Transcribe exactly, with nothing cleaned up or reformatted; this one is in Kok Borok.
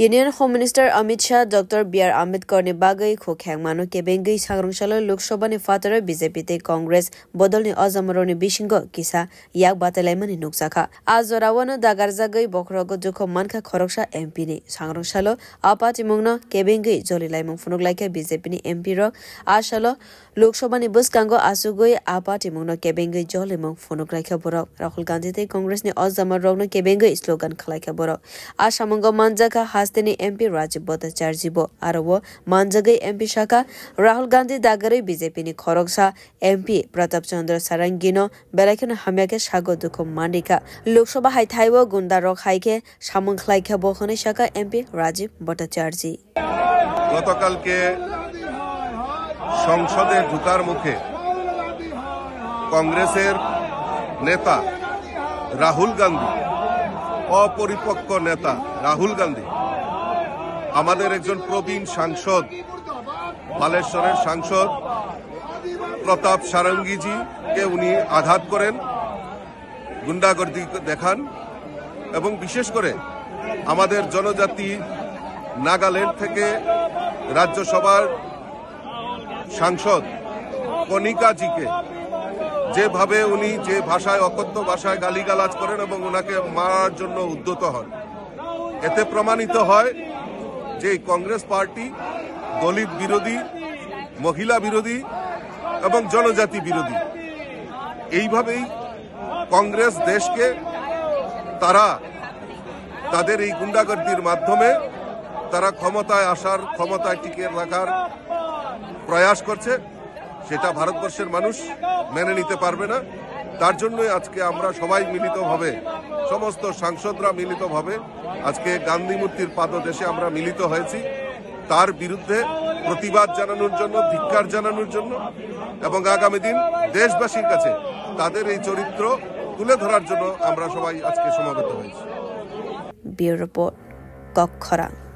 Union Home Minister Amit Shah Doctor B R Ambedkar ni bagwi khukhengmano kebengwi sangrwngsalo Lok Sabha ni phataro B J P tei Congress bodolni ojamarokni bisingo kisa yak batailaimani nukjakha. A jorao no dagarjagwi bokhorogo dukhu mankha khoroksa M P ni. Sangrwngsalo a party mungno kebengwi jolilaimung phunuklaikha B J P ni M P rok. A salo Lok Sabha ni bwskango asugwi a party mungno kebengwi jolimung phunuklaikha borok. Rahul Gandhi tei Congress ni ojama rokno kebengwi slogan khwlaikha borok. A samungo manjakha hasteni M P Rajib Bhattacharjee bo. Aro o manjagwi M P sakha Rahul Gandhi dagarwi B J P ni khoroksa M P Pratap Chandra Sarangi no belai kheno hamya khe sago dukhu manrikha. Lok Sabha hai thaibo gunda rok hai khe samung khlaikha bo hwnwi sakha M P Rajib Bhattacharjee. গতকালকে সংসদে ঢুকার মুখে কংগ্রেসের নেতা রাহুল গান্ধী, অপরিপক্ক নেতা রাহুল গান্ধী, আমাদের একজন প্রবীণ সাংসদ, বালেশ্বরের সাংসদ প্রতাপ সারঙ্গীজিকে উনি আঘাত করেন, গুন্ডাগর্দি দেখান এবং বিশেষ করে আমাদের জনজাতি নাগাল্যান্ড থেকে রাজ্যসভার সাংসদ কণিকাজিকে যেভাবে উনি যে ভাষায়, অকথ্য ভাষায় গালিগালাজ করেন এবং ওনাকে মারার জন্য উদ্যত হন, এতে প্রমাণিত হয় যে এই কংগ্রেস পার্টি দলিত বিরোধী, মহিলা বিরোধী এবং জনজাতি বিরোধী। এইভাবেই কংগ্রেস দেশকে তারা তাদের এই গুন্ডাগর্দির মাধ্যমে তারা ক্ষমতায় আসার, ক্ষমতায় টিকে রাখার প্রয়াস করছে। সেটা ভারতবর্ষের মানুষ মেনে নিতে পারবে না। তার জন্যই আজকে আমরা সবাই মিলিতভাবে, সমস্ত সাংসদরা মিলিতভাবে আজকে গান্ধী মূর্তির পাদদেশে আমরা মিলিত হয়েছি। তার বিরুদ্ধে প্রতিবাদ জানানোর জন্য, ধিক্কার জানানোর জন্য এবং আগামী দিন দেশবাসীর কাছে তাদের এই চরিত্র তুলে ধরার জন্য আমরা সবাই আজকে সমবেত হয়েছি। Bureau Report, Kokkhorang.